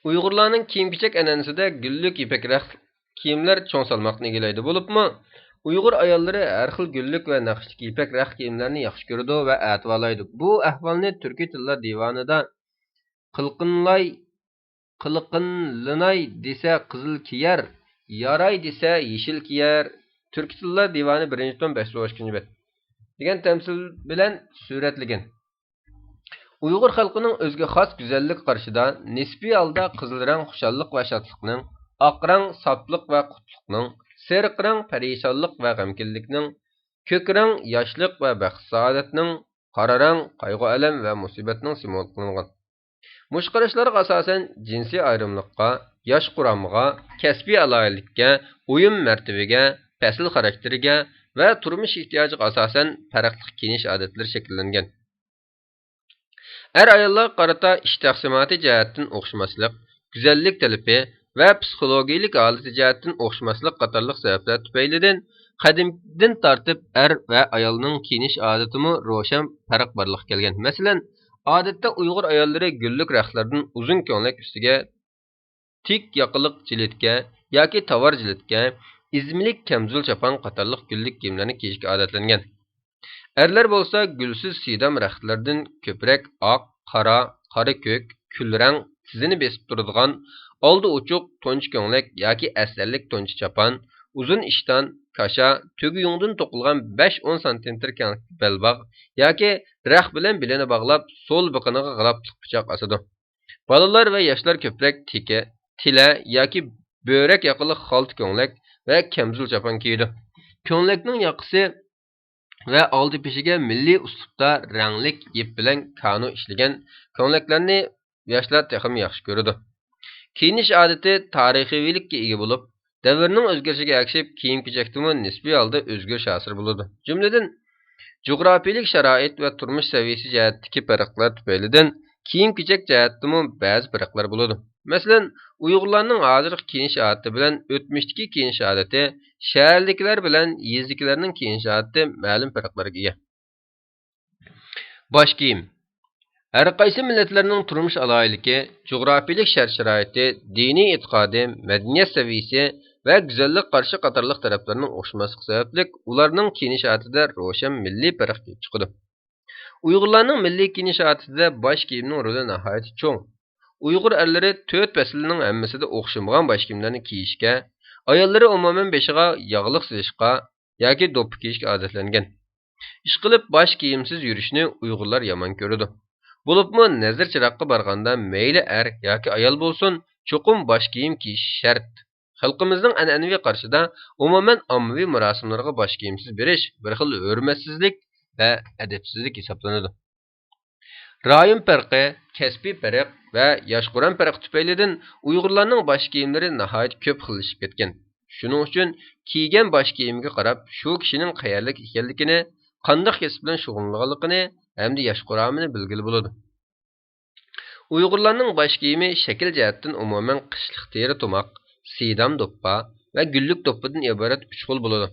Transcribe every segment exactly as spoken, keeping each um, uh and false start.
ئۇيغۇرلارنىڭ كىيىم-كېچەك ئەنئەنىسىدە گۈللۈك يىپەك رەخت كىيىملەر چوڭ سالماقنى ئىگىلەيدۇ. بولۇپمۇ ئۇيغۇر ئاياللىرى ھەر خىل گۈللۈك ۋە نەقىشلىك يىپەك رەخت كىيىملەرنى ياخشى كۆرىدۇ ۋە ئەتىۋارلايدۇ. بۇ ئەھۋالنى تۈركىي تىللار دىۋانىدا «قىلقىنلاي، قىلقىنلىناي دېسە قىزىل كىيەر، ياراي دېسە يېشىل كىيەر»، تۈركىي تىللار دىۋانى، بىرىنچى توم، بەش يۈز ئون ئىككىنچى بەت، دېگەن تەمسىل بىلەن سۈرەتلىگەن. ئۇيغۇر خەلقىنىڭ ئۆزىگە خاس گۈزەللىكى قارىشىدا، نىسپىي ھالدا قىزىل رەڭ خۇشاللىق ۋە شادلىقنىڭ، ئاق رەڭ ساپلىق ۋە قۇتلۇقنىڭ، سېرىق رەڭ پەرىشانلىق ۋە غەمكىنلىكنىڭ، كۆك رەڭ ياشلىق ۋە بەخت-سائادەتنىڭ، قارا رەڭ قايغۇ-ئەلەم ۋە مۇسىبەتنىڭ سىمۋولى قىلىنغان. مۇشۇ قاراشلارغا ئاساسەن، جىنسىي ئايرىملىققا، ياش قۇرامىغا، كەسپىي ئالاھىدىلىككە، ئويۇن مەرتىۋىگە، پەسىل خاراكتېرىگە ۋە تۇرمۇش ئېھتىياجىغا ئاساسەن پەرقلىق كىيىنىش ئادەتلىرى شەكىللەنگەن. ئەر-ئاياللارغا قارىتا ئىش تەقسىماتى جەھەتتىن ئوخشىماسلىق، گۈزەللىك تەلىپى ۋە پسىخولوگىيىلىك ھالىتى جەھەتتىن ئوخشىماسلىق قاتارلىق سەۋەبلەر تۈپەيلىدىن، قەدىمدىن تارتىپ ئەر ۋە ئايالنىڭ كىيىنىش ئادىتىمۇ روشەن پەرق بارلىققا كەلگەن. مەسىلەن، ئادەتتە ئۇيغۇر ئاياللىرى گۈللۈك رەختلەردىن ئۇزۇن كۆڭلەك ئۈستىگە تىك ياقىلىق جىلىتكە ياكى تاۋار جىلىتكە، ئىزمىلىك كەمزۇل چاپان قاتارلىق گۈللۈك كىيىملەرنى كىيىشكە ئادەتلەنگەن. ئەرلەر بولسا گۈلسىز سىدام رەختلىرىدىن كۆپرەك ئاق، قارا، قارا كۆك، كۈل رەڭ، تىزىنى بېسىپ تۇرىدىغان، ئالدى ئوچۇق، تونچە كۆڭلەك ياكى ئەسەرلىك تونچە چاپان، ئۇزۇن ئىشتان، كاشا، تۆگە يۇڭدىن توقۇلغان بەش ئون سانتىمېتىر كەڭلىكتىكى بەلباغ ياكى رەخت بىلەن بېلىنى باغلاپ، سول بېقىنىغا غىلاپلىق پىچاق ئاسىدۇ. بالىلار ۋە ياشلار كۆپرەك تېكە، تىلە ياكى بۆرەك ياقىلىق خالتا كۆڭلەك ۋە كەمزۇل چاپان كىيىدۇ. كۆڭلەكنىڭ ياقىسى ۋە ئالدى پېشىگە مىللىي ئۇسلۇبتا رەڭلىك يىپ بىلەن كانۇ ئىشلىگەن كۆڭلەكلەرنى ياشلار تېخىمۇ ياخشى كۆرىدۇ. كىيىنىش ئادىتى تارىخىيلىككە ئىگە بولۇپ، دەۋرنىڭ ئۆزگىرىشىگە ئەگىشىپ كىيىم-كېچەكتىمۇ نىسپىي ھالدا ئۆزگىرىش ھاسىل بولىدۇ. جۈملىدىن، جۇغراپىيىلىك شارائىت ۋە تۇرمۇش سەۋىيىسى جەھەتتىكى پەرقلەر تۈپەيلىدىن كىيىم-كېچەك جەھەتتىمۇ بەزى پەرقلەر بولىدۇ. مەسىلەن، ئۇيغۇرلارنىڭ ھازىرقى كىيىنىش ئادىتى بىلەن ئۆتمۈشتىكى كىيىنىش ئادىتى شەھەردىكىلەر بىلەن يېزىدىكىلەرنىڭ كىيىنىش ئادىتى مەلۇم پەرقلەرگە ئىگە. باش كىيىم. ھەر قايسى مىللەتلەرنىڭ تۇرمۇش ئالاھىدىلىكى، جۇغراپىيىلىك شەرت-شارائىتى، دىنىي ئېتىقادى، مەدەنىيەت سەۋىيىسى ۋە گۈزەللىك قارىشى قاتارلىق تەرەپلەرنىڭ ئوخشىماسلىقى سەۋەبلىك، ئۇلارنىڭ كىيىنىش ئادىتىدە روشەن مىللىي پەرق كېلىپ چىقىدۇ. ئۇيغۇرلارنىڭ مىللىي كىيىنىش ئادىتىدە باش كىيىمنىڭ رولى ناھايىتى چوڭ. ئۇيغۇر ئەرلىرى تۆت پەسىلنىڭ ھەممىسىدە ئوخشىمىغان باش كىيىملەرنى كىيىشكە، ئاياللىرى ئومۇمەن بېشىغا ياغلىق سېلىشقا ياكى دوپپا كىيىشكە ئادەتلەنگەن. ئىشقىلىپ، باش كىيىمسىز يۈرۈشنى ئۇيغۇرلار يامان كۆرىدۇ. بولۇپمۇ نەزىر چىراغقا بارغاندا مەيلى ئەر ياكى ئايال بولسۇن، چوقۇم باش كىيىم كىيىش شەرت. خەلقىمىزنىڭ ئەنئەنىۋى قارىشىدا، ئومۇمەن ئاممىۋى مۇراسىملارغا باش كىيىمسىز بېرىش بىر خىل ھۆرمەتسىزلىك ۋە ئەدەپسىزلىك ھېسابلىنىدۇ. رايون پەرقى، كەسپىي پەرق ۋە ياشقۇرام پەرقى تۈپەيلىدىن ئۇيغۇرلارنىڭ باش كىيىملىرى ناھايىتى كۆپ خىللىشىپ كەتكەن. شۇنىڭ ئۈچۈن كىيگەن باش كىيىمىگە قاراپ شۇ كىشىنىڭ قەيەرلىك ئىكەنلىكىنى، قانداق كەسىپ بىلەن شۇغۇللىنىدىغانلىقىنى ھەمدە ياش قۇرامىنى بىلگىلى بولىدۇ. ئۇيغۇرلارنىڭ باش كىيىمى شەكىل جەھەتتىن ئومۇمەن قىشلىق تېرە تۇماق، سىدام دوپپا ۋە گۈللۈك دوپپىدىن ئىبارەت ئۈچ خىل بولىدۇ.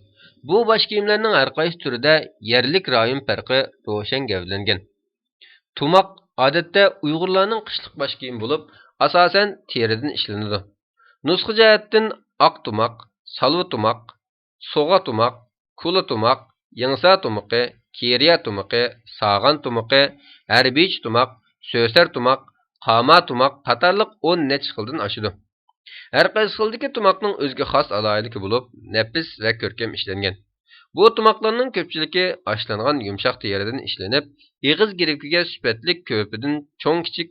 بۇ باش كىيىملەرنىڭ ھەر قايسى تۈرىدە يەرلىك رايون پەرقى روشەن گەۋدىلەنگەن. تۇماق ئادەتتە ئۇيغۇرلارنىڭ قىشلىق باش كىيىمى بولۇپ، ئاساسەن تېرىدىن ئىشلىنىدۇ. نۇسخا جەھەتتىن ئاق تۇماق، سالۋا تۇماق، سوغا تۇماق، كۇلا تۇماق، يىڭسا تۇمىقى، كېرىيە تۇمىقى، ساغان تۇمىقى، ھەربىيچە تۇماق، سۆسەر تۇماق، قاما تۇماق قاتارلىق ئون نەچچە خىلدىن ئاشىدۇ. ھەر قايسى خىلدىكى تۇماقنىڭ ئۆزىگە خاس ئالاھىدىلىكى بولۇپ، نەپىس ۋە كۆركەم ئىشلەنگەن. بۇ تۇماقلارنىڭ كۆپچىلىكى ئاشلانغان يۇمشاق تېرىدىن ئىشلىنىپ، ئېغىز گىرۋىكىگە سۈپەتلىك كۆرپىدىن چوڭ-كىچىك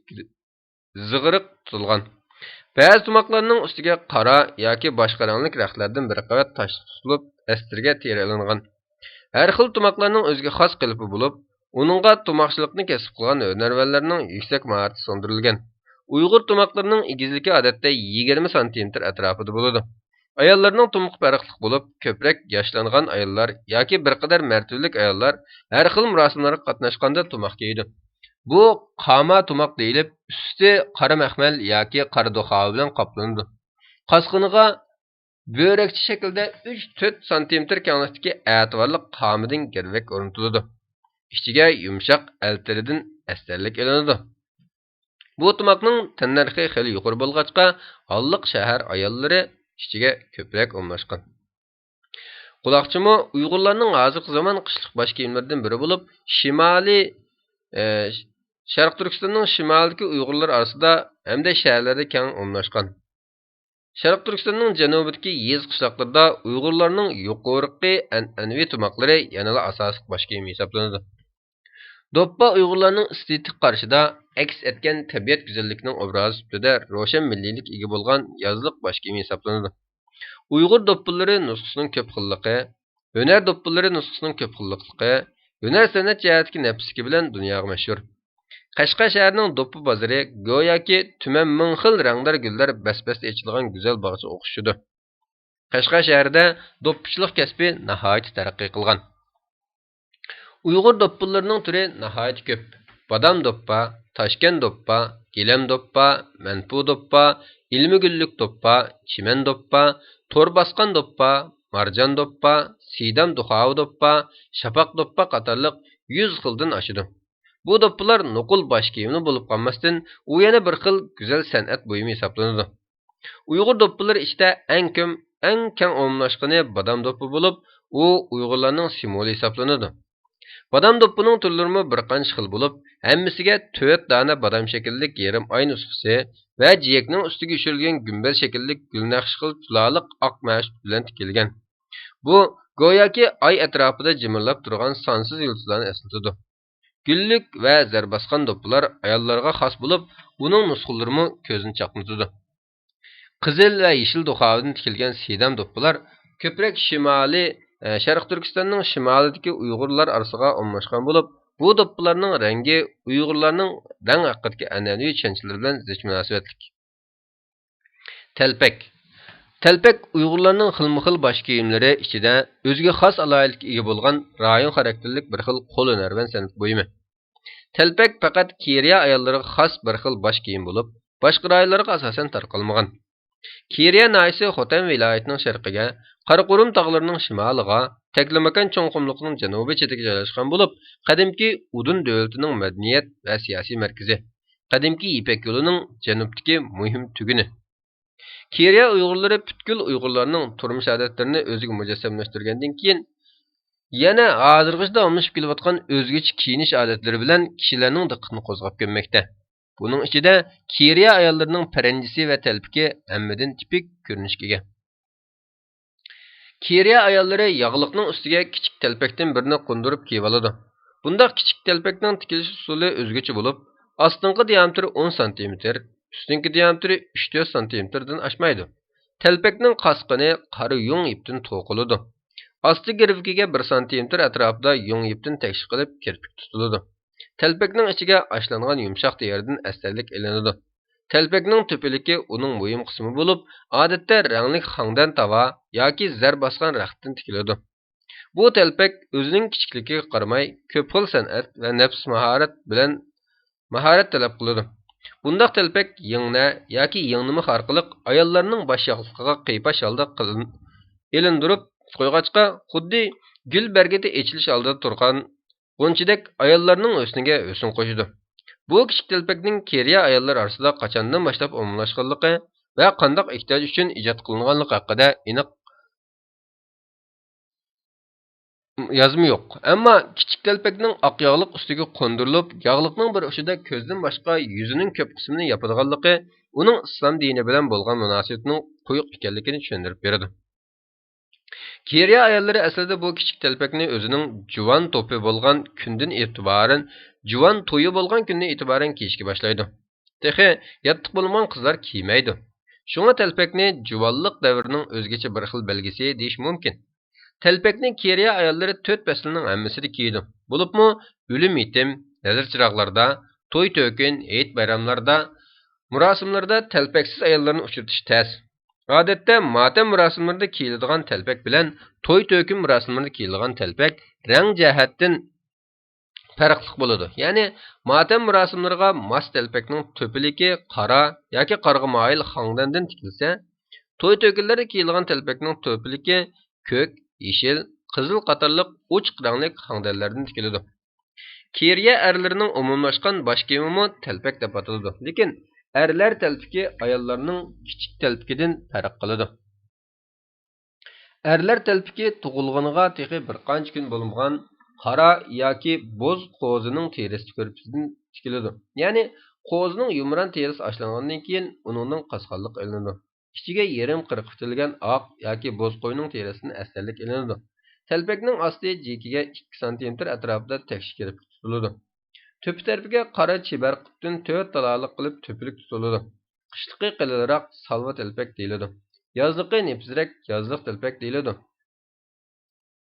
زىغىرىق تۇتۇلغان. بەزى تۇماقلارنىڭ ئۈستىگە قارا ياكى باشقا رەڭلىك رەختلەردىن بىر قەۋەت تاشلىق تۇتۇلۇپ، ئەستىرىگە تېرە ئېلىنغان. ھەر خىل تۇماقلارنىڭ ئۆزىگە خاس قېلىپى بولۇپ، ئۇنىڭغا تۇماقچىلىقنى كەسىپ قىلغان ھۈنەرۋەنلەرنىڭ يۈكسەك ماھارىتى سىڭدۈرۈلگەن. ئۇيغۇر تۇماقلىرىنىڭ ئېگىزلىكى ئادەتتە يىگىرمە سانتىمېتىر ئەتراپىدا بولىدۇ. ئاياللارنىڭ تۇمىقى پەرقلىق بولۇپ، كۆپرەك ياشلانغان ئاياللار ياكى بىر قەدەر مەرتىۋىلىك ئاياللار ھەر خىل مۇراسىملارغا قاتناشقاندا تۇماق كىيىدۇ. بۇ قاما تۇماق دېيىلىپ، ئۈستى قارا مەخمەل ياكى قارا دوخاۋا بىلەن قاپلىنىدۇ. قاسقىنىغا بۆرەكچە شەكىلدە ئۈچ تۆت سانتىمېتىر كەڭلىكتىكى ئەتىۋارلىق قامىدىن گىرۋەك ئورنىتىلىدۇ. ئىچىگە يۇمشاق ئەلتىرىدىن ئەستەرلىك ئېلىنىدۇ. بۇ تۇماقنىڭ تەننەرخى خېلى يۇقىرى بولغاچقا، ھاللىق شەھەر ئاياللىرى ئىچىگە كۆپرەك ئورۇنلاشقان. قۇلاقچىمۇ ئۇيغۇرلارنىڭ ھازىرقى زامان قىشلىق باش كىيىملىرىدىن بىرى بولۇپ، شىمالىي، ئە، شەرقىي تۈركىستاننىڭ شىمالىدىكى ئۇيغۇرلار ئارىسىدا ھەمدە شەھەرلەردە كەڭ ئورۇنلاشقان. شەرقىي تۈركىستاننىڭ جەنۇبىدىكى يېزا قىشلاقلىرىدا ئۇيغۇرلارنىڭ يۇقىرىقى ئەنئەنىۋى تۇماقلىرى يەنىلا ئاساسلىق باش كىيىم ھېسابلىنىدۇ. دوپپا ئۇيغۇرلارنىڭ ئېستېتىك قارىشىدا ئەكس ئەتكەن تەبىئەت گۈزەللىكىنىڭ ئوبرازى سۈپىتىدە روشەن مىللىيلىككە ئىگە بولغان يازلىق باش كىيىمى ھېسابلىنىدۇ. ئۇيغۇر دوپپىلىرى نۇسخىسىنىڭ كۆپ خىللىقى، ھۈنەر دوپپىلىرى نۇسخىسىنىڭ كۆپ خىللىقلىقى، ھۈنەر سەنئەت جەھەتتىكى نەپىسلىكى بىلەن دۇنياغا مەشھۇر. قەشقەر شەھىرىنىڭ دوپپا بازىرى گوياكى تۈمەن مىڭ خىل رەڭدار گۈللەر بەس-بەستە ئېچىلغان گۈزەل باغچە ئوخشىشىدۇ. قەشقەر شەھىرىدە دوپپىچىلىق كەسپى ناھايىتى تەرەققىي قىلغان. ئۇيغۇر دوپپىلىرىنىڭ تۈرى ناھايىتى كۆپ. بادام دوپپا، تاشكەن دوپپا، گىلەم دوپپا، مەنپۇ دوپپا، ئىلمىگۈللۈك دوپپا، چىمەن دوپپا، تور باسقان دوپپا، مارجان دوپپا، سىدام دۇخاۋا دوپپا، شاپاق دوپپا قاتارلىق يۈز خىلدىن ئاشىدۇ. بۇ دوپپىلار نوقۇل باش كىيىملا بولۇپ قالماستىن، ئۇ يەنە بىر خىل گۈزەل سەنئەت بۇيۇمى ھېسابلىنىدۇ. ئۇيغۇر دوپپىلىرى ئىچىدە ئەڭ كۆم-، ئەڭ كەڭ ئومۇملاشقىنى بادام دوپپا بولۇپ، ئۇ ئۇيغۇرلارنىڭ سىمۋولى ھېسابلىنىدۇ. بادام دوپپىنىڭ تۈرلىرىمۇ بىر قانچە خىل بولۇپ، ھەممىسىگە تۆت دانە بادام شەكىللىك يېرىم ئاي نۇسخىسى ۋە جىيەكنىڭ ئۈستىگە يوشۇرۇلگەن گۈمبەز شەكىللىك گۈل نەقىش خىل جۇلالىق ئاق مەشۇت بىلەن تىكىلگەن. بۇ گوياكى ئاي ئەتراپىدا جىمىرلاپ تۇرغان سانسىز يۇلتۇزلارنى ئەسلىتىدۇ. گۈللۈك ۋە زەر باسقان دوپپىلار ئاياللارغا خاس بولۇپ، ئۇنىڭ نۇسخىلىرىمۇ كۆزنى چاقنىتىدۇ. قىزىل ۋە يېشىل دۇخاۋىدىن تىكىلگەن سىدام دوپپىلار كۆپرەك شىمالىي، ئە، شەرقىي تۈركىستاننىڭ شىمالىدىكى ئۇيغۇرلار ئارىسىغا ئومۇملاشقان بولۇپ، بۇ دوپپىلارنىڭ رەڭگى ئۇيغۇرلارنىڭ رەڭ ھەققىدىكى ئەنئەنىۋى چۈشەنچىلىرى بىلەن زىچ مۇناسىۋەتلىك. تەلپەك. تەلپەك ئۇيغۇرلارنىڭ خىلمۇ خىل باش كىيىملىرى ئىچىدە ئۆزىگە خاس ئالاھىدىلىككە ئىگە بولغان رايون خاراكتېرلىك بىر خىل قول ھۈنەرۋەن سەنئەت بۇيۇمى. تەلپەك پەقەت كېرىيە ئاياللىرىغا خاس بىر خىل باش كىيىم بولۇپ، باشقا رايونلارغا ئاساسەن تارقالمىغان. كېرىيە ناھىيىسى خوتەن ۋىلايىتىنىڭ شەرقىگە، قاراقورۇم تاغلىرىنىڭ شىمالىغا، تەكلىماكان چوڭ قۇملۇقىنىڭ جەنۇبىي چېتىگە جايلاشقان بولۇپ، قەدىمكى ئۇدۇن دۆلىتىنىڭ مەدەنىيەت ۋە سىياسىي مەركىزى، قەدىمكى يىپەك يولىنىڭ جەنۇبتىكى مۇھىم تۈگۈنى. كېرىيە ئۇيغۇرلىرى پۈتكۈل ئۇيغۇرلارنىڭ تۇرمۇش ئادەتلىرىنى ئۆزىگە مۇجەسسەملەشتۈرگەندىن كېيىن، يەنە ھازىرغىچە داۋاملىشىپ كېلىۋاتقان ئۆزگىچە كىيىنىش ئادەتلىرى بىلەن كىشىلەرنىڭ دىققىتىنى قوزغاپ كەلمەكتە. بۇنىڭ ئىچىدە كېرىيە ئاياللىرىنىڭ پەرەنجىسى ۋە تەلپىكى ھەممىدىن تىپىك كۆرۈنۈشكە ئىگە. كېرىيە ئاياللىرى ياغلىقنىڭ ئۈستىگە كىچىك تەلپەكتىن بىرنى قوندۇرۇپ كىيىۋالىدۇ. بۇنداق كىچىك تەلپەكنىڭ تىكىلىش ئۇسۇلى ئۆزگىچە بولۇپ، ئاستىنقى دىيامېتىرى ئون سانتىمېتىر، ئۈستۈنكى دىيامېتىرى ئۈچ تۆت سانتىمېتىردىن ئاشمايدۇ. تەلپەكنىڭ قاسقىنى قارا يۇڭ يىپتىن توقۇلىدۇ. ئاستى گىرۋىكىگە بىر سانتىمېتىر ئەتراپىدا يۇڭ يىپتىن تەكشى قىلىپ كىرپىك تۇتۇلىدۇ. تەلپەكنىڭ ئىچىگە ئاشلانغان يۇمشاق تېرىدىن ئەستەكلىك ئېلىنىدۇ. تەلپەكنىڭ تۆپىلىكى ئۇنىڭ مۇھىم قىسمى بولۇپ، ئادەتتە رەڭلىك خاڭدەن تاۋا ياكى زەر باسقان رەختتىن تىكىلىدۇ. بۇ تەلپەك ئۆزىنىڭ كىچىكلىكىگە قارىماي، كۆپ خىل سەنئەت ۋە نەپىس ماھارەت بىلەن ماھارەت تەلەپ قىلىدۇ. بۇنداق تەلپەك يىڭنە ياكى يىڭنىمىخ ئارقىلىق ئاياللارنىڭ باش ياغلىقىغا قىيپاش ھالدا قىلىن-، ئېلىندۇرۇپ قويغاچقا، خۇددى گۈل بەرگىدە ئېچىلىش ئالدىدا تۇرغان غۇنچىدەك ئاياللارنىڭ ھۆسنىگە ھۆسن قوشىدۇ. بۇ كىچىك تەلپەكنىڭ كېرىيە ئاياللىرى ئارىسىدا قاچاندىن باشلاپ ئومۇملاشقانلىقى ۋە قانداق ئېھتىياج ئۈچۈن ئىجاد قىلىنغانلىقى ھەققىدە ئېنىق يازما يوق. ئەمما كىچىك تەلپەكنىڭ ئاق ياغلىق ئۈستىگە قوندۇرۇلۇپ، ياغلىقنىڭ بىر ئۇچىدا كۆزدىن باشقا يۈزىنىڭ كۆپ قىسمىنى ياپىدىغانلىقى ئۇنىڭ ئىسلام دىنى بىلەن بولغان مۇناسىۋىتىنىڭ قويۇق ئىكەنلىكىنى چۈشەندۈرۈپ بېرىدۇ. كېرىيە ئاياللىرى ئەسلىدە بۇ كىچىك تەلپەكنى ئۆزىنىڭ جۇۋان توپى بولغان كۈندىن ئېتىبارەن، جۇۋان تويى بولغان كۈندىن ئېتىبارەن كىيىشكە باشلايدۇ. تېخى ياتلىق بولمىغان قىزلار كىيمەيدۇ. شۇڭا تەلپەكنى جۇۋانلىق دەۋرىنىڭ ئۆزگىچە بىر خىل بەلگىسى دېيىش مۇمكىن. تەلپەكنى كېرىيە ئاياللىرى تۆت پەسىلنىڭ ھەممىسىدە كىيىدۇ. بولۇپمۇ ئۆلۈم-يېتىم، نەزىر-چىراغلاردا، توي-تۆكۈن، ھېيت-بايراملاردا، مۇراسىملاردا تەلپەكسىز ئاياللارنى ئۇچرىتىش تەس. ئادەتتە ماتەم مۇراسىملىرىدا كىيىلىدىغان تەلپەك بىلەن توي-تۆكۈن مۇراسىملىرىدا كىيىلىدىغان تەلپەك رەڭ جەھەتتىن پەرقلىق بولىدۇ. يەنى ماتەم مۇراسىملىرىغا ماس تەلپەكنىڭ تۆپىلىكى قارا ياكى قارىغا مايىل خاڭدەندىن تىكىلسە، توي-تۆكۈنلەردە كىيىلىدىغان تەلپەكنىڭ تۆپىلىكى كۆك، يېشىل، قىزىل قاتارلىق ئوچۇق رەڭلىك خاڭدەنلەردىن تىكىلىدۇ. كېرىيە ئەرلىرىنىڭ ئومۇملاشقان باش كىيىمىمۇ تەلپەك دەپ ئاتىلىدۇ. لېكىن ئەرلەر تەلپىكى ئاياللارنىڭ كىچىك تەلپىكىدىن پەرق قىلىدۇ. ئەرلەر تەلپىكى تۇغۇلغىنىغا تېخى بىر قانچە كۈن بولمىغان قارا ياكى بوز قوزىنىڭ تېرىسى كۆرپىسىدىن تىكىلىدۇ. يەنى قوزىنىڭ يۇمران تېرىسى ئاشلانغاندىن كېيىن ئۇنىڭدىن قاسقانلىق ئېلىنىدۇ. ئىچىگە يېرىم قىرىق پۈتۈلگەن ئاق ياكى بوز قوينىڭ تېرىسىدىن ئەستەنلىك ئېلىنىدۇ. تەلپەكنىڭ ئاستى جىكىگە ئىككى سانتىمېتىر ئەتراپىدا تەكشى كېلىپ تۇتۇلىدۇ. تۆپە تەرىپىگە قارا چىبەر قۇپتىن تۆت تالالىق قىلىپ تۆپىلىك تۇتۇلىدۇ. قىشلىقى قېلىنراق سالۋا تەلپەك دېيىلىدۇ. يازلىقى نېپىزرەك يازلىق تەلپەك دېيىلىدۇ.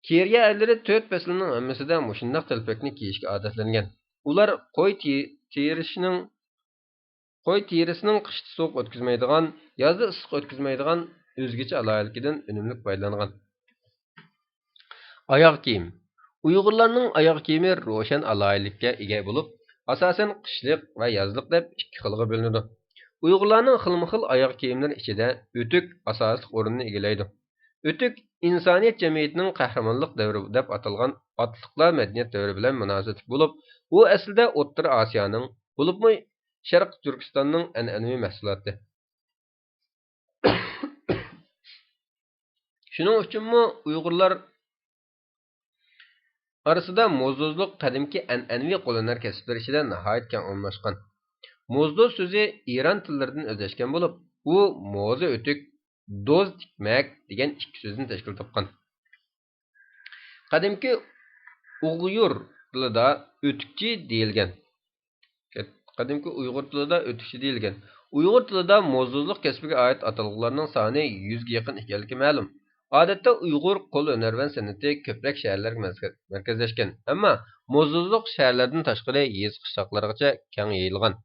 كېرىيە ئەرلىرى تۆت پەسىلنىڭ ھەممىسىدە مۇشۇنداق تەلپەكنى كىيىشكە ئادەتلەنگەن. ئۇلار قوي تېرىشىنىڭ، قوي تېرىسىنىڭ قىشتا سوغۇق ئۆتكۈزمەيدىغان، يازدا ئىسسىق ئۆتكۈزمەيدىغان ئۆزگىچە ئالاھىدىلىكىدىن ئۈنۈملۈك پايدىلانغان. ئاياغ كىيىم. ئۇيغۇرلارنىڭ ئاياغ كىيىمى روشەن ئالاھىدىلىككە ئىگە بولۇپ، ئاساسەن قىشلىق ۋە يازلىق دەپ ئىككى خىلغا بۆلۈنىدۇ. ئۇيغۇرلارنىڭ خىلمۇخىل ئاياغ كىيىملىرى ئىچىدە ئۆتۈك ئاساسلىق ئورۇننى ئىگىلەيدۇ. ئۆتۈك ئىنسانىيەت جەمئىيىتىنىڭ قەھرىمانلىق دەۋرى دەپ ئاتالغان ئاتلىقلار مەدەنىيەت دەۋرى بىلەن مۇناسىۋەتلىك بولۇپ، ئۇ ئەسلىدە ئوتتۇرا ئاسىيانىڭ، بولۇپمۇ شەرقىي تۈركىستاننىڭ ئەنئەنىۋى مەھسۇلاتى. شۇنىڭ ئۈچۈنمۇ ئۇيغۇرلار ئارىسىدا موزدۇزلۇق قەدىمكى ئەنئەنىۋى قولھۈنەر كەسىپلىرى ئىچىدە ناھايىتى كەڭ ئورۇنلاشقان. موزدۇز سۆزى ئىران تىللىرىدىن ئۆزلەشكەن بولۇپ، ئۇ موزا ئۆتۈك، دوز تىكمەك دېگەن ئىككى سۆزدىن تەشكىل تاپقان. قەدىمكى ئۇغيۇر تىلىدا ئۆتۈكچى دېيىلگەن. قەدىمكى ئۇيغۇر تىلىدا ئۆتۈكچى دېيىلگەن. ئۇيغۇر تىلىدا موزدۇزلۇق كەسپىگە ئائىت ئاتالغۇلارنىڭ سانى يۈزگە يېقىن ئىكەنلىكى مەلۇم. ئادەتتە ئۇيغۇر قول ھۈنەرۋەن سەنئىتى كۆپرەك شەھەرلەرگە مەركە-، مەركەزلەشكەن، ئەمما موزدۇزلۇق شەھەرلەردىن تاشقىرى يېزا قىشلاقلارغىچە كەڭ يېيىلغان.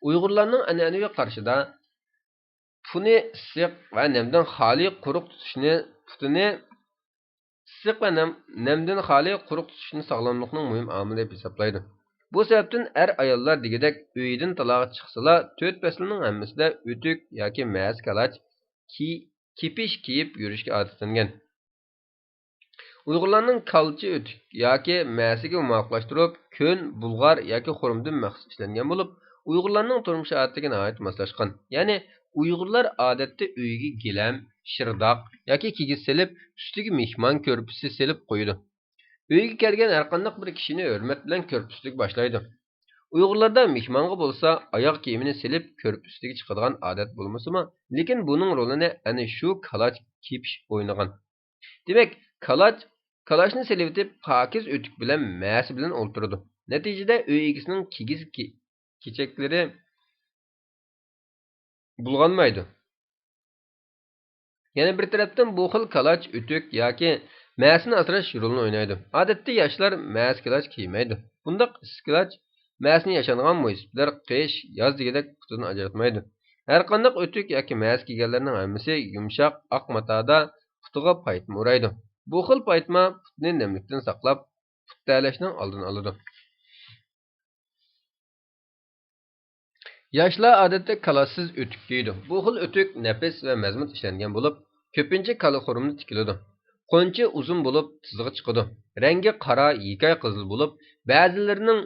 ئۇيغۇرلارنىڭ ئەنئەنىۋى قارىشىدا پۇتىنى ئىسسىق ۋە نەمدىن خالىي قۇرۇق تۇتۇشنى، پۇتىنى ئىسسىق ۋە نەم-، نەمدىن خالىي قۇرۇق تۇتۇشنى ساغلاملىقنىڭ مۇھىم ئامىلى دەپ ھېسابلايدۇ. بۇ سەۋەبتىن ئەر-ئاياللار دېگۈدەك ئۆيىدىن تالاغا چىقسىلا، تۆت پەسىلنىڭ ھەممىسىدە ئۆتۈك ياكى مەسە كالاچ كىي-، كېپىش كىيىپ يۈرۈشكە ئادەتلەنگەن. ئۇيغۇرلارنىڭ كالچە ئۆتۈك ياكى مەسىگە مۇۋاپىقلاشتۇرۇپ، كۆن، بۇلغار ياكى خۇرۇمدىن مەخسۇس ئىشلەنگەن بولۇپ، ئۇيغۇرلارنىڭ تۇرمۇش ئادىتىگە ناھايىتى ماسلاشقان. يەنى ئۇيغۇرلار ئادەتتە ئۆيىگە گىلەم، شىرداق ياكى كىگىز سېلىپ، ئۈستىگە مېھمان كۆرپىسى سېلىپ قويىدۇ. ئۆيگە كەلگەن ھەرقانداق بىر كىشىنى ھۆرمەت بىلەن كۆرپە ئۈستىگە باشلايدۇ. ئۇيغۇرلاردا مېھمانغا بولسا ئاياغ كىيىمىنى سېلىپ، كۆرپە ئۈستىگە چىقىدىغان ئادەت بولمىسىمۇ، لېكىن بۇنىڭ رولىنى ئەنە شۇ كالاچ كېپىش ئوينىغان. دېمەك، كالاچ، كالاچنى سېلىۋېتىپ، پاكىز ئۆتۈك بىلەن مەسە بىلەن ئولتۇرىدۇ. نەتىجىدە، ئۆي ئىگىسىنىڭ كىگىز كى-، كېچەكلىرى بۇلغانمايدۇ. يەنە بىر تەرەپتىن، بۇ خىل كالاچ ئۆتۈك ياكى مەسىنى ئاسراش رولىنى ئوينايدۇ. ئادەتتە، ياشلار مەسە كالاچ كىيمەيدۇ. بۇنداق ئىسسىق كالاچ مەسىنى ياشانغان مويسىپىتلەر قىش، ياز دېگۈدەك پۇتىدىن ئاجراتمايدۇ. ھەرقانداق ئۆتۈك ياكى مەسە كىيگەنلەرنىڭ ھەممىسى يۇمشاق ئاق ماتادا پۇتىغا پايتما ئورايدۇ. بۇ خىل پايتما پۇتنى نەملىكتىن ساقلاپ، پۇت تەرلەشنىڭ ئالدىنى ئالىدۇ. ياشلار ئادەتتە كالاسىز ئۆتۈك كىيىدۇ. بۇ خىل ئۆتۈك نەپىس ۋە مەزمۇت ئىشلەنگەن بولۇپ، كۆپىنچە كالا خۇرۇمدا تىكىلىدۇ. قونچى ئۇزۇن بولۇپ، تىزىغا چىقىدۇ. رەڭگى قارا، ھېكايە قىزىل بولۇپ، بەزىلىرىنىڭ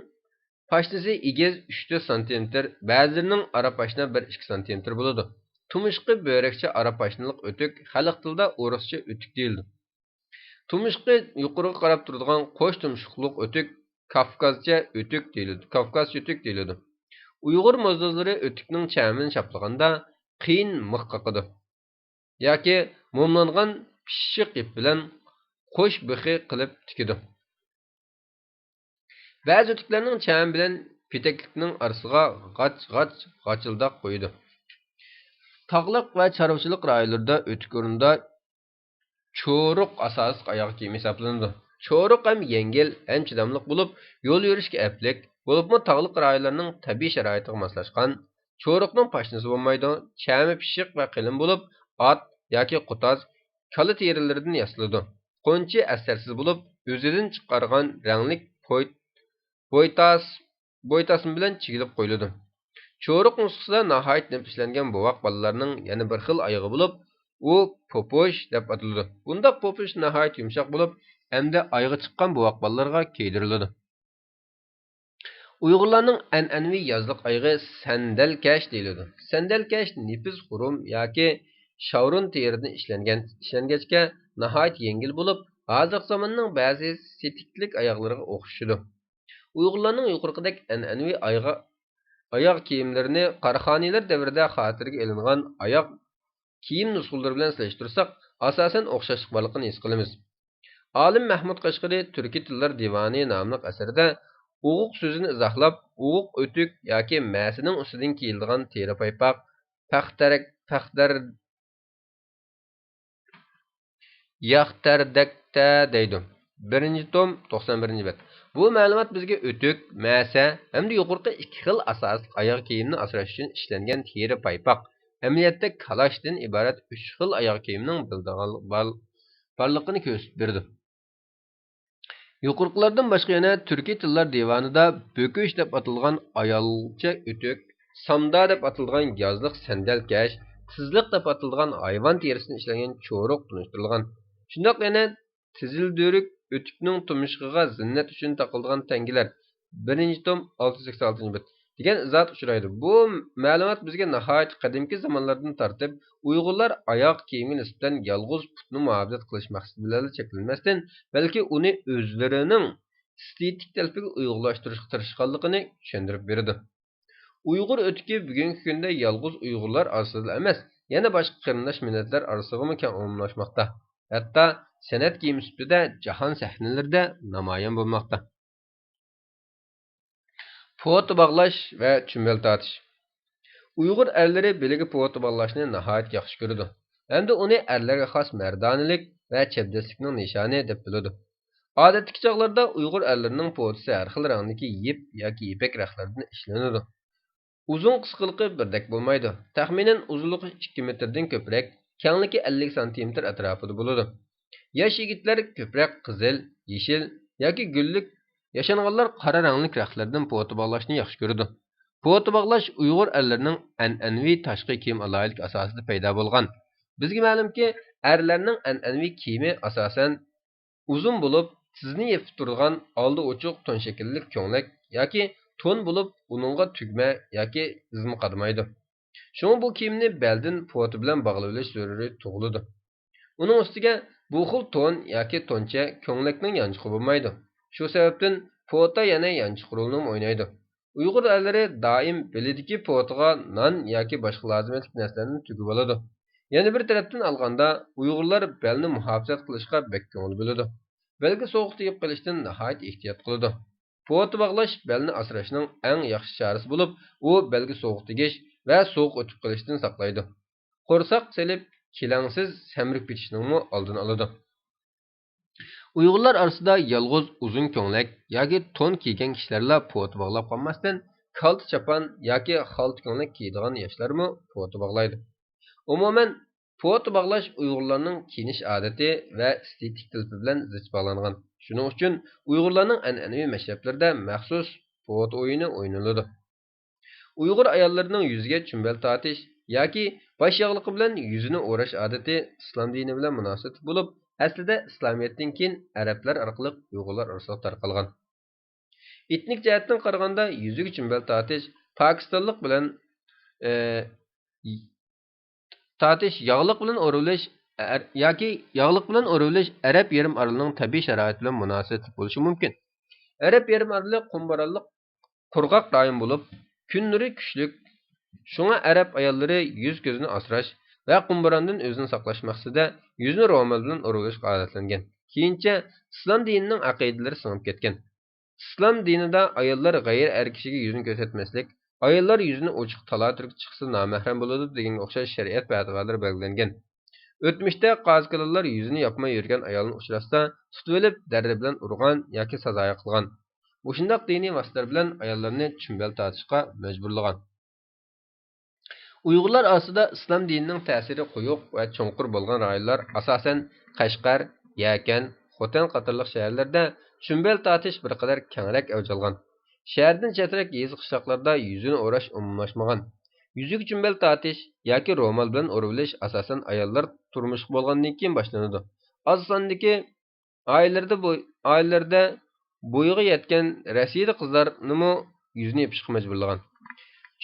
پاشنىسى ئېگىز، ئۈچ تۆت سانتىمېتىر، بەزىلىرىنىڭ ئارا پاشنا بىر ئىككى سانتىمېتىر بولىدۇ. تۇمشۇقى بۆرەكچە ئارا پاشنىلىق ئۆتۈك، خەلق تىلىدا ئورۇسچە ئۆتۈك دېيىلىدۇ. تۇمشۇقى يۇقىرىغا قاراپ تۇرىدىغان قوش تۇمشۇقلۇق ئۆتۈك كافكازچە ئۆتۈك دېيىلىدۇ، كافكازچە ئۆتۈك دېيىلىدۇ. ئۇيغۇر موزدۇزلىرى ئۆتۈكنىڭ چەمىنى چاپلىغاندا قىيىن مىخ قاقىدۇ ياكى موملانغان پىششىق يىپ بىلەن قوش بىخى قىلىپ تىكىدۇ. بەزى ئۆتۈكلەرنىڭ چەمى بىلەن پېتەكلىكنىڭ ئارىسىغا غاچ-غاچ غاچىلداق قويىدۇ. تاغلىق ۋە چارۋىچىلىق رايونلىرىدا ئۆتۈك ئورنىدا چورۇق ئاساسلىق ئاياغ كىيىمى ھېسابلىنىدۇ. چورۇق ھەم يەڭگىل، ھەم چىداملىق بولۇپ، يول يۈرۈشكە ئەپلىك، بولۇپمۇ تاغلىق رايونلارنىڭ تەبىئىي شارائىتىغا ماسلاشقان. چورۇقنىڭ پاشنىسى بولمايدۇ، چەمى پىششىق ۋە قېلىن بولۇپ، ئات ياكى قۇتاز، كالا تېرىلىرىدىن ياسىلىدۇ. قونچى ئەستەرسىز بولۇپ، ئۆزىدىن چىقارغان رەڭلىك پوي-، بويتاس-، بويتاسما بىلەن چىگىلىپ قويۇلىدۇ. چورۇق نۇسخىسىدا ناھايىتى نەپىس ئىشلەنگەن بوۋاق بالىلارنىڭ يەنە بىر خىل ئايىغى بولۇپ، ئۇ پوپۇش دەپ ئاتىلىدۇ. بۇنداق پوپۇش ناھايىتى يۇمشاق بولۇپ، ئەمدى ئايغا چىققان بوۋاق بالىلارغا كىيدۈرۈلىدۇ. ئۇيغۇرلارنىڭ ئەنئەنىۋى يازلىق ئايىغى سەندەلكەش دېيىلىدۇ. سەندەلكەش نېپىز خۇرۇم ياكى شاۋرۇن تېرىدىن ئىشلەنگەن، ئىشلەنگەچكە ناھايىتى يەڭگىل بولۇپ، ھازىرقى زاماننىڭ بەزى سېتىكلىك ئاياغلىرىغا ئوخشىشىدۇ. ئۇيغۇرلارنىڭ يۇقىرىقىدەك ئەنئەنىۋى ئايغا-، ئاياغ كىيىملىرىنى قاراخانىيلار دەۋرىدە خاتىرىگە ئېلىنغان ئاياغ كىيىم نۇسخىلىرى بىلەن سېلىشتۇرساق، ئاساسەن ئوخشاشلىق بارلىقىنى ھېس قىلىمىز. ئالىم مەھمۇد قەشقىرى تۈركىي تىللار دىۋانى ناملىق ئەسىرىدە ئوغۇق سۆزىنى ئىزاھلاپ، ئوغۇق ئۆتۈك ياكى مەسىنىڭ ئۈستىدىن كىيىلىدىغان تېرە پايپاق، پەختەرەك، پەختەر، ياختەردەكتە دەيدۇ. بىرىنچى توم، توقسان بىرىنچى بەت. بۇ مەلۇمات بىزگە ئۆتۈك، مەسە ھەمدە يۇقىرىقى ئىككى خىل ئاساسلىق ئاياغ كىيىمنى ئاسراش ئۈچۈن ئىشلەنگەن تېرە پايپاق، ئەمەلىيەتتە كالاشتىن ئىبارەت ئۈچ خىل ئاياغ كىيىمنىڭ بىلدىغان-، بار-، بارلىقىنى كۆرسىتىپ بېرىدۇ. يۇقىرىقىلاردىن باشقا يەنە تۈركىي تىللار دىۋانىدا بۆكۈش دەپ ئاتىلىدىغان ئايالچە ئۆتۈك، سامدا دەپ ئاتىلىدىغان يازلىق سەندەلكەش، تىزلىق دەپ ئاتىلىدىغان ھايۋان تېرىسىدىن ئىشلەنگەن چورۇق تونۇشتۇرۇلغان. شۇنداق يەنە تىزىلدۈرۈك ئۆتۈكنىڭ تۇمشۇقىغا زىننەت ئۈچۈن تاقىلىدىغان تەڭگىلەر، بىرىنچى توم، ئالتە يۈز سەكسەن ئالتىنچى بەت، دېگەن ئىزاھات ئۇچرايدۇ. بۇ مەلۇمات بىزگە ناھايىتى قەدىمكى زامانلاردىن تارتىپ ئۇيغۇرلار ئاياغ كىيىمگە نىسبەتەن يالغۇز پۇتنى مۇھاپىزەت قىلىش مەقسىتى بىلەنلا چەكلەنمەستىن، بەلكى ئۇنى ئۆزلىرىنىڭ ئېستېتىك تەلىپىگە ئۇيغۇنلاشتۇرۇشقا تىرىشقانلىقىنى چۈشەندۈرۈپ بېرىدۇ. ئۇيغۇر ئۆتۈكى بۈگۈنكى كۈندە يالغۇز ئۇيغۇرلار ئارىسىدىلا ئەمەس، يەنە باشقا قېرىنداش مىللەتلەر ئارىسىغىمۇ كەڭ ئومۇملاشماقتا. ھەتتا سەنئەت كىيىمى سۈپىتىدە جاھان سەھنىلىرىدە نامايان بولماقتا. پوتا باغلاش ۋە چۈمبەل تارتىش. ئۇيغۇر ئەرلىرى بېلىگە پوتا باغلاشنى ناھايىتى ياخشى كۆرىدۇ ھەمدە ئۇنى ئەرلەرگە خاس مەردانىلىك ۋە چەبدەسلىكنىڭ نىشانى دەپ بىلىدۇ. ئادەتتىكى چاغلاردا ئۇيغۇر ئەرلىرىنىڭ پوتىسى ھەر خىل رەڭدىكى يىپ ياكى يىپەك رەختلىرىدىن ئىشلىنىدۇ. ئۇزۇن قىسقىلىقى بىردەك بولمايدۇ. تەخمىنەن ئۇزۇنلۇقى ئىككى مېتىردىن كۆپرەك، كەڭلىكى ئەللىك سانتىمېتىر ئەتراپىدا بولىدۇ. ياش يىگىتلەر كۆپرەك قىزىل، يېشىل ياكى گۈللۈك، ياشانغانلار قارا رەڭلىك رەختلەردىن پوتا باغلاشنى ياخشى كۆرىدۇ. پوتا باغلاش ئۇيغۇر ئەرلىرىنىڭ ئەنئەنىۋى تاشقى كىيىم ئالاھىدىلىكى ئاساسىدا پەيدا بولغان. بىزگە مەلۇمكى، ئەرلەرنىڭ ئەنئەنىۋى كىيىمى ئاساسەن ئۇزۇن بولۇپ، تىزنى يېپىپ تۇرىدىغان ئالدى ئوچۇق تون شەكىللىك كۆڭلەك ياكى تون بولۇپ، ئۇنىڭغا تۈگمە ياكى ئىزما قادىمايدۇ. شۇڭا بۇ كىيىمنى بەلدىن پوتا بىلەن باغلىۋېلىش زۆرۈرى تۇغۇلىدۇ. ئۇنىڭ ئۈستىگە بۇ خىل تون ياكى تونچە كۆڭلەكنىڭ يانچۇقى بولمايدۇ. شۇ سەۋەبتىن پوتا يەنە يانچۇق رولىنىمۇ ئوينايدۇ. ئۇيغۇر ئەرلىرى دائىم بېلىدىكى پوتىغا نان ياكى باشقا لازىمەتلىك نەرسىلەرنى تۈگۈۋالىدۇ. يەنە بىر تەرەپتىن ئالغاندا، ئۇيغۇرلار بەلنى مۇھاپىزەت قىلىشقا بەك كۆڭۈل بۆلىدۇ. بەلگە سوغۇق تېگىپ قېلىشتىن ناھايىتى ئېھتىيات قىلىدۇ. پوتا باغلاش بەلنى ئاسراشنىڭ ئەڭ ياخشى چارىسى بولۇپ، ئۇ بەلگە سوغۇق تېگىش ۋە سوغۇق ئۆتۈپ قېلىشتىن ساقلايدۇ. قورساق سېلىپ، كېلەڭسىز سەمرىپ كېتىشنىڭمۇ ئالدىنى ئالىدۇ. ئۇيغۇرلار ئارىسىدا يالغۇز ئۇزۇن كۆڭلەك ياكى تون كىيگەن كىشىلەرلا پوتا باغلاپ قالماستىن، كالتا چاپان ياكى خالتا كۆڭلەك كىيىدىغان ياشلارمۇ پوتا باغلايدۇ. ئومۇمەن، پوتا باغلاش ئۇيغۇرلارنىڭ كىيىنىش ئادىتى ۋە ئېستېتىك تەلىپى بىلەن زىچ باغلانغان. شۇنىڭ ئۈچۈن ئۇيغۇرلارنىڭ ئەنئەنىۋى مەشرەپلىرىدە مەخسۇس پوتا ئويۇنى ئوينىلىدۇ. ئۇيغۇر ئاياللىرىنىڭ يۈزىگە چۈمبەل تارتىش ياكى باش ياغلىقى بىلەن يۈزىنى ئوراش ئادىتى ئىسلام دىنى بىلەن مۇناسىۋەتلىك بولۇپ، ئەسلىدە ئىسلامىيەتتىن كېيىن ئەرەبلەر ئارقىلىق ئۇيغۇرلار ئارىسىغا تارقالغان. ئېتنىك جەھەتتىن قارىغاندا، يۈزىگە چۈمبەل تارتىش پاكىستانلىق بىلەن، ئى، تارتىش، ياغلىق بىلەن ئورىۋېلىش، ئەر-، ياكى ياغلىق بىلەن ئورىۋېلىش ئەرەب يېرىم ئارىلىنىڭ تەبىئىي شارائىتى بىلەن مۇناسىۋەتلىك بولۇشى مۇمكىن. ئەرەب يېرىم ئارىلى قۇم بورانلىق قۇرغاق رايون بولۇپ، كۈن نۇرى كۈچلۈك. شۇڭا ئەرەب ئاياللىرى يۈز كۆزىنى ئاسراش ۋە قۇم بوراندىن ئۆزىنى ساقلاش مەقسىتىدە يۈزىنى رومال بىلەن ئورىۋېلىشقا ئادەتلەنگەن. كېيىنچە ئىسلام دىنىنىڭ ئەقىدىلىرى سىڭىپ كەتكەن. ئىسلام دىنىدا ئاياللار غەيرىي ئەر كىشىگە يۈزىنى كۆرسەتمەسلىك، ئاياللار يۈزىنى ئوچۇق تالا-تۈركە چىقسا نامەھرەم بولىدۇ دېگەنگە ئوخشاش شەرىئەت پەتىۋالىرى بەلگىلەنگەن. ئۆتمۈشتە قازى كالانلار يۈزىنى ياپماي يۈرگەن ئايالنى ئۇچراتسا، تۇتۇۋېلىپ دەررە بىلەن ئۇرغان ياكى سازايا قىلغان. مۇشۇنداق دىنىي ۋاسىتىلەر بىلەن ئاياللارنى چۈمبەل تارتىشقا مەجبۇرلىغان. ئۇيغۇرلار ئارىسىدا ئىسلام دىنىنىڭ تەسىرى قويۇق ۋە چوڭقۇر بولغان رايونلار، ئاساسەن، قەشقەر، يەكەن، خوتەن قاتارلىق شەھەرلەردە چۈمبەل تارتىش بىر قەدەر كەڭرەك ئەۋج ئالغان. شەھەردىن چەترەك يېزا-قىشلاقلاردا يۈزىنى ئوراش ئومۇملاشمىغان. يۈزىگە چۈمبەل تارتىش ياكى رومال بىلەن ئورىۋېلىش، ئاساسەن، ئاياللار تۇرمۇشقا بولغاندىن كېيىن باشلىنىدۇ. ئاز ساندىكى ئائىلىلەردە بوي-، ئائىلىلەردە بويىغا يەتكەن رەسىدە قىزلارنىمۇ يۈزىنى يېپىشقا مەجبۇرلىغان.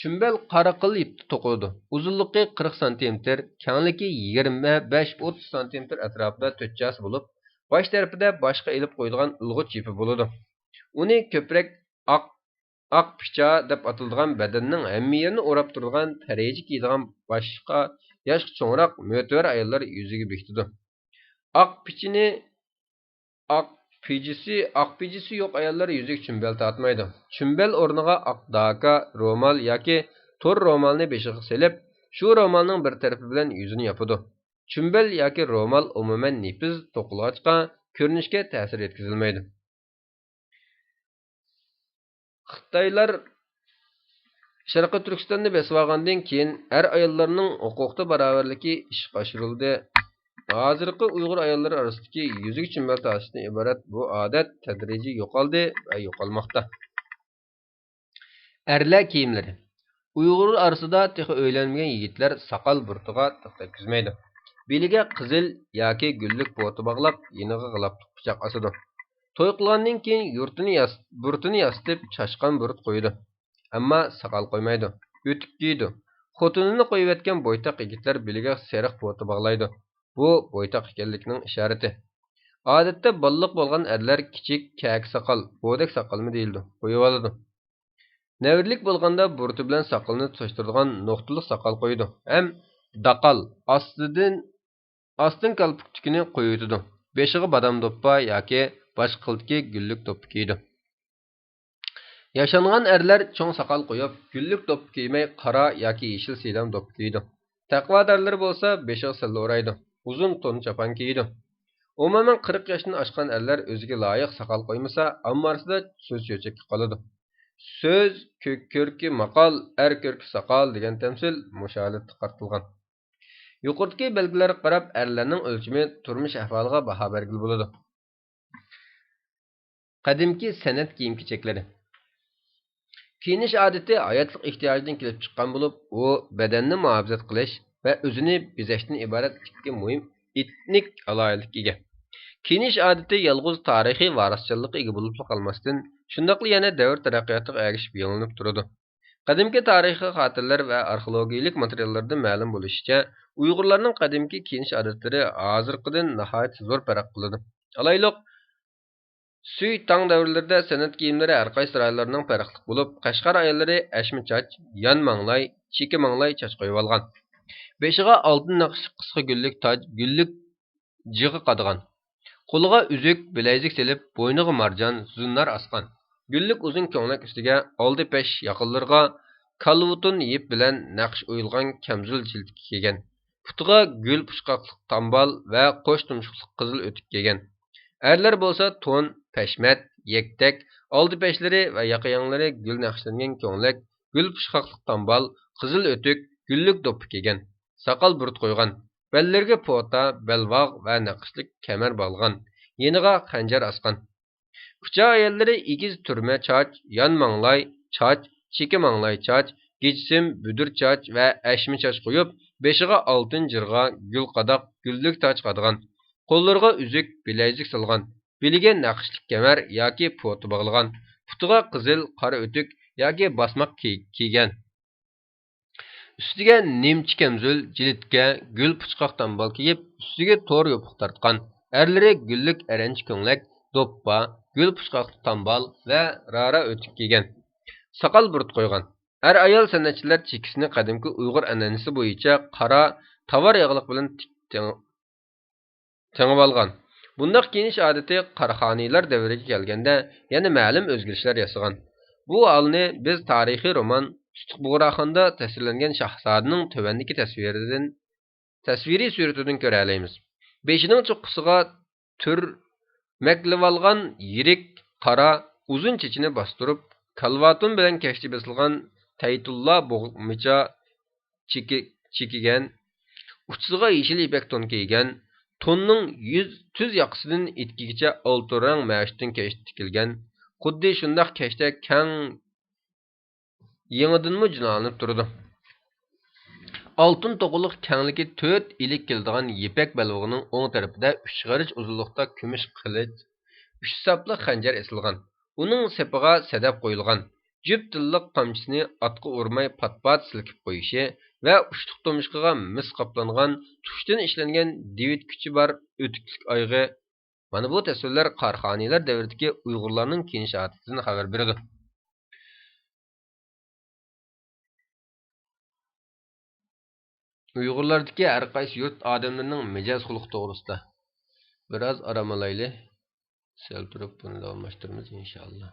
چۈمبەل قارا قىل يىپتا توقۇلىدۇ. ئۇزۇنلۇقى قىرىق سانتىمېتىر، كەڭلىكى يىگىرمە بەش ئوتتۇز سانتىمېتىر ئەتراپىدا تۆت چاسا بولۇپ، باش تەرىپىدە باشقا ئېلىپ قويىدىغان ئىلغۇچ يىپى بولىدۇ. ئۇنى كۆپرەك ئاق، ئاق پىچا دەپ ئاتىلىدىغان بەدەننىڭ ھەممە يېرىنى ئوراپ تۇرىدىغان پەرىجە كىيىدىغان باشقا ياشقا چوڭراق مۆتىۋەر ئاياللار يۈزىگە بېكىتىدۇ. ئاق پىچىنى، ئاق پىجىسى، ئاق پىجىسى يوق ئاياللار يۈزىگە چۈمبەل تارتمايدۇ. چۈمبەل ئورنىغا ئاق داكا، رومال ياكى تور رومالنى بېشىغا سېلىپ، شۇ رومالنىڭ بىر تەرىپى بىلەن يۈزىنى ياپىدۇ. چۈمبەل ياكى رومال ئومۇمەن نېپىز توقۇلغاچقا، كۆرۈنۈشكە تەسىر يەتكۈزەلمەيدۇ. خىتايلار شەرقىي تۈركىستاننى بېسىۋالغاندىن كېيىن، ئەر-ئاياللارنىڭ ھوقۇقتا باراۋەرلىكى ئىشقا ئاشۇرۇلدى. ھازىرقى ئۇيغۇر ئاياللىرى ئارىسىدىكى يۈزىگە چۈمبەل تارتىشتىن ئىبارەت بۇ ئادەت تەدرىجىي يوقالدى ۋە يوقالماقتا. ئەرلەر كىيىملىرى. ئۇيغۇر ئارىسىدا تېخى ئۆيلەنمىگەن يىگىتلەر ساقال بۇرۇتىغا تىغ تەگكۈزمەيدۇ. بېلىگە قىزىل ياكى گۈللۈك پوتا باغلاپ، يېنىغا غىلاپلىق پىچاق ئاسىدۇ. توي قىلغاندىن كېيىن يۇرتىنى ياس-، بۇرۇتىنى ياسىتىپ، چاشقان بۇرۇت قويىدۇ. ئەمما ساقال قويمايدۇ، ئۆتۈك كىيىدۇ. خوتۇنىنى قويۇۋەتكەن بويتاق يىگىتلەر بېلىگە سېرىق پوتا باغلايدۇ. بۇ بويتاق ئىكەنلىكىنىڭ ئىشارىتى. ئادەتتە بالىلىق بولغان ئەرلەر كىچىك كەكە ساقال، بودەك ساقالمۇ دېيىلىدۇ، قويۇۋالىدۇ. نەۋرىلىك بولغاندا بۇرۇتى بىلەن ساقىلىنى تۇتاشتۇرىدىغان نۇقتىلىق ساقال قويىدۇ ھەم داقال، ئاستىدىن، ئاستىن كالپۇك تۈكىنى قويۇۋېتىدۇ. بېشىغا بادام دوپپا ياكى باشقا خىلدىكى گۈللۈك دوپپا كىيىدۇ. ياشانغان ئەرلەر چوڭ ساقال قويۇپ، گۈللۈك دوپپا كىيمەي، قارا ياكى يېشىل سىيدام دوپپا كىيىدۇ. تەقۋادارلىرى بولسا بېشىغا سەللە ئورايدۇ، ئۇزۇن تون چاپان كىيىدۇ. ئومۇمەن، قىرىق ياشتىن ئاشقان ئەرلەر ئۆزىگە لايىق ساقال قويمىسا، ئامما ئارىسىدا سۆز چۆچەككە قالىدۇ. سۆز كۆ-، كۆركى ماقال، ئەر كۆركى ساقال دېگەن تەمسىل مۇشۇ ھالەتتە قارىتىلغان. يۇقىرىدىكى بەلگىلەرگە قاراپ، ئەرلەرنىڭ ئۆلچىمى، تۇرمۇش ئەھۋالىغا باھا بەرگىلى بولىدۇ. قەدىمكى سەنئەت كىيىم-كېچەكلىرى. كىيىنىش ئادىتى ھاياتلىق ئېھتىياجىدىن كېلىپ چىققان بولۇپ، ئۇ بەدەننى مۇھاپىزەت قىلىش ۋە ئۆزىنى بېزەشتىن ئىبارەت ئىككى مۇھىم ئېتنىك ئالاھىدىلىككە ئىگە. كىيىنىش ئادىتى يالغۇز تارىخىي ۋارىسچانلىققا ئىگە بولۇپلا قالماستىن، شۇنداقلا يەنە دەۋر تەرەققىياتىغا ئەگىشىپ يېڭىلىنىپ تۇرىدۇ. قەدىمكى تارىخىي خاتىرىلەر ۋە ئارخېئولوگىيىلىك ماتېرىياللاردىن مەلۇم بولۇشىچە، ئۇيغۇرلارنىڭ قەدىمكى كىيىنىش ئادەتلىرى ھازىرقىدىن ناھايىتى زور پەرق قىلىدۇ. ئالايلۇق، سۈي تاڭ دەۋرلىرىدە سەنئەت كىيىملىرى ھەر قايسى رايونلارنىڭ پەرقلىق بولۇپ، قەشقەر ئاياللىرى ئەشمە چاچ، يان ماڭلاي، چېكە ماڭلاي چاچ قويۇۋالغان. بېشىغا ئالتۇن نەقىشلىك قىسقا گۈللۈك تاج، گۈللۈك جىغا قادىغان. قولىغا ئۈزۈك، بىلەيزۈك سېلىپ، بوينىغا مارجان، زۇننار ئاسقان. گۈللۈك ئۇزۇن كۆڭلەك ئۈستىگە ئالدى پەش ياقىلىرىغا كالۋۇتۇن يىپ بىلەن نەقىش ئويۇلغان كەمزۇل جىلىتكە كىيگەن. پۇتىغا گۈل پۇچقاقلىق تامبال ۋە قوش تۇمشۇقلۇق قىزىل ئۆتۈك كىيگەن. ئەرلەر بولسا تون، پەشمەت، يەكتەك، ئالدى پەشلىرى ۋە ياقا يەڭلىرى گۈل نەقىشلەنگەن كۆڭلەك، گۈل پۇچقاقلىق تامبال، قىزىل ئۆتۈك، گۈللۈك دوپپا كىيگەن. ساقال بۇرۇت قويغان. بەللىرىگە پوتا، بەلباغ ۋە نەقىشلىك كەمەر باغلىغان. يېنىغا خەنجەر ئاسقان. كۇچا ئاياللىرى ئېگىز تۈرمە چاچ، يان ماڭلاي چاچ، چېكە ماڭلاي چاچ، گىجسىم، بۈدۈر چاچ ۋە ئەشمە چاچ قويۇپ، بېشىغا ئالتۇن جىرغا، گۈل قاداق، گۈللۈك تاج قادىغان. قوللىرىغا ئۈزۈك، بىلەيزۈك سالغان. بېلىگە نەقىشلىك كەمەر ياكى پوتا باغلىغان. پۇتىغا قىزىل، قارا ئۆتۈك ياكى باسماق كىي-، كىيگەن. ئۈستىگە نىمچە كەمزۇل، جىلىتكە، گۈل پۇچقاق تامبال كىيىپ، ئۈستىگە تور يوپۇق تارتقان. ئەرلىرى گۈللۈك ئەرەنچە كۆڭلەك، دوپپا، گۈل پۇچقاقلىق تامبال ۋە رارا ئۆتۈك كىيگەن. ساقال بۇرۇت قويغان. ئەر-ئايال سەنئەتچىلەر چېكىسىنى قەدىمكى ئۇيغۇر ئەنئەنىسى بويىچە قارا تاۋار ياغلىق بىلەن تىك-، تېڭىۋالغان. بۇنداق كىيىنىش ئادىتى قاراخانىيلار دەۋرىگە كەلگەندە يەنە مەلۇم ئۆزگىرىشلەر ياسىغان. بۇ ھالنى بىز تارىخىي رومان تۇتۇق بۇغراخاندا تەسۋىرلەنگەن شاھزادىنىڭ تۆۋەندىكى تەسۋىرىدىن، تەسۋىرىي سۈرىتىدىن كۆرەلەيمىز. بېشىنىڭ چوققىسىغا تۈرمەكلىۋالغان يىرىك، قارا، ئۇزۇن چېچىنى باستۇرۇپ، كالۋاتۇن بىلەن كەشتە بېسىلغان تەيتۇللا بوغمىچا چېكى-، چېكىگەن، ئۇچىسىغا يېشىل يىپەك تون كىيگەن، توننىڭ يۈز، تۈز ياقىسىدىن ئېتىكىگىچە ئالتۇن رەڭ مەشتىن كەشتە تىكىلگەن، خۇددى شۇنداق كەشتە كەڭ يېڭىدىنمۇ جىنالىنىپ تۇرىدۇ. ئالتۇن توغىلىق كەڭلىكى تۆت ئىلىك كېلىدىغان يىپەك بەلبېغىنىڭ ئوڭ تەرىپىدە ئۈچ غېرىچ ئۇزۇنلۇقتا كۈمۈش قىلىچ، ئۈچ ساپلىق خەنجەر ئېسىلغان. ئۇنىڭ سېپىغا سەدەپ قويۇلغان. جۈپ تىللىق قامچىسىنى ئاتقا ئۇرماي پات-پات سىلكىپ قويۇشى ۋە ئۇچتۇق تۇمشۇقىغا مىس قاپلانغان تۇشتىن ئىشلەنگەن دېۋىت كۈچى بار ئۆتۈكلۈك ئايىغى، مانا بۇ تەسۋىرلەر قاراخانىيلار دەۋرىدىكى ئۇيغۇرلارنىڭ كىيىنىش ئادىتىدىن خەۋەر بېرىدۇ. ئۇيغۇرلاردىكى ھەر قايسى يۇرت ئادەملىرىنىڭ مىجەز خۇلقى توغرىسىدا بىراز ئارام ئالايلى. سەل تۇرۇپ بۇنى داۋاملاشتۇرىمىز، ئىنشائاللا.